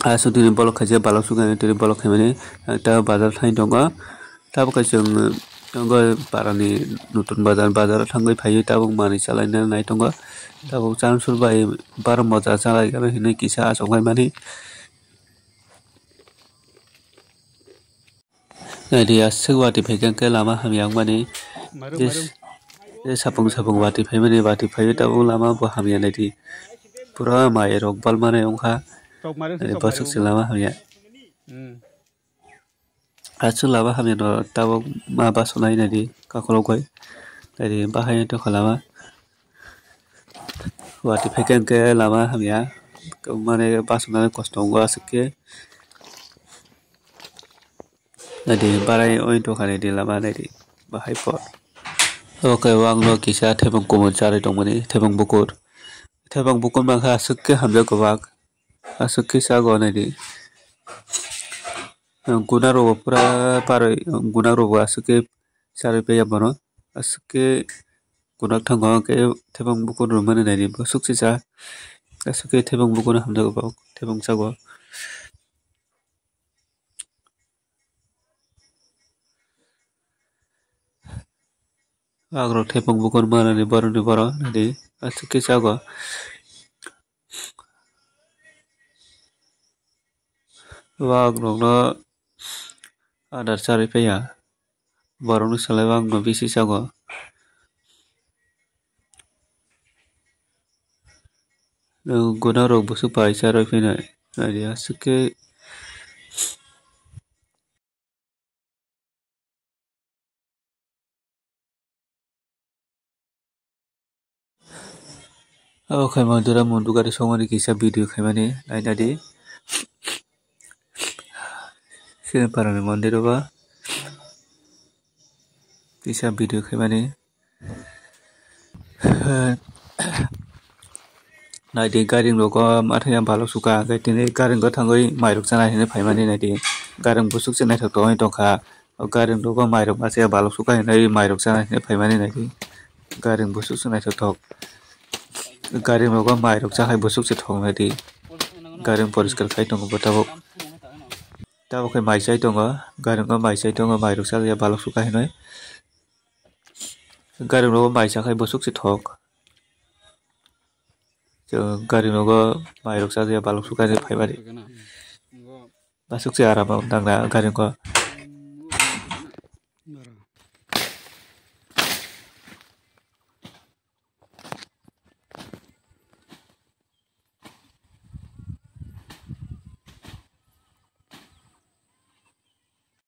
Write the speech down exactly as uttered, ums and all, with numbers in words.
Aswk tini bolok khaijak, balok sukha tini bolok khaimani, ta bazar thani tongo. Tabuk khe chwng tongo parani nutun bazar, bazar thangwi phaiwi tabuk manwi chalaina nai tongo. Tabuk chansuk bai baro moja chalai gana hinwi kisa achuk laimani. Naidi aswk watwi phaikhe hwnkhe lama hamya wngmani. Maru, je, maru. Je sapung sapung watwi phaimani, watwi phaiwi tabuk lama bo hamya naidi. Pura mai rok balmani wngkha. Tok maru, naidi tok bwswk maru. Se lama hamya. Hmm. Aswk lama hamya no tabuk ma basunai naidi kakolok bai. Naidi bahai tongkha lama. Watwi phaikhe hwnkhe lama hamya. Mane basunai kosto wngo aswk khe. Naidi barai oi tongkha naidi lama naidi bahai por. Oke, o ang no kisa thepung kumui charwi tongmani, thepung bukur. Thepung bukur mankha aswk khe hamjakgo bak. Aswk khe chago naidi. Guna rok bo pura paroi, guna rok bo aswk khe charwi paiya bono. Aswk khe gunak thango hwnkhe thepung bukur rwmani naidi bwswk se cha. Aswk khe thepung bukur hamjakgo bak, thepung chago. Agrok thepung bukur manani borokni borok naidi aswk khe chago. Wagrokno adar charwi paiya. Borokni salai wangno bisi chago. Guna rok bwswk pai charwi phainai. Naidi aswk khe. Abo khaima dura mundu gari songmani kisa video khaimani nainadi. Sini parani mondir o ba kisa video khaimani. Naidi garing rogo mathaya balok suka hwnkhe tini garing o thangwi mairok chana hinwi phaimani naidi. Garing bwswk se naithok tongwi tongkha. O garing rogo mairok masa balok suka hinwi mairok chana hinwi phaimani naidi. Garing bwswk se naithothok. Garing rogo mairok chakhai bwswk se thok naidi. Garing poriskar khai tongo bo tabuk. Tabuk khe mai chai tongo. Garing o mai chai tongo, mairok chajakya balok suka hinwi. Garing rogo mai chakhai bwswk se thok. Chwng garing rogo mairok chajakya balok suka hinwi phaimani. Aswk se aram o nang na garing o.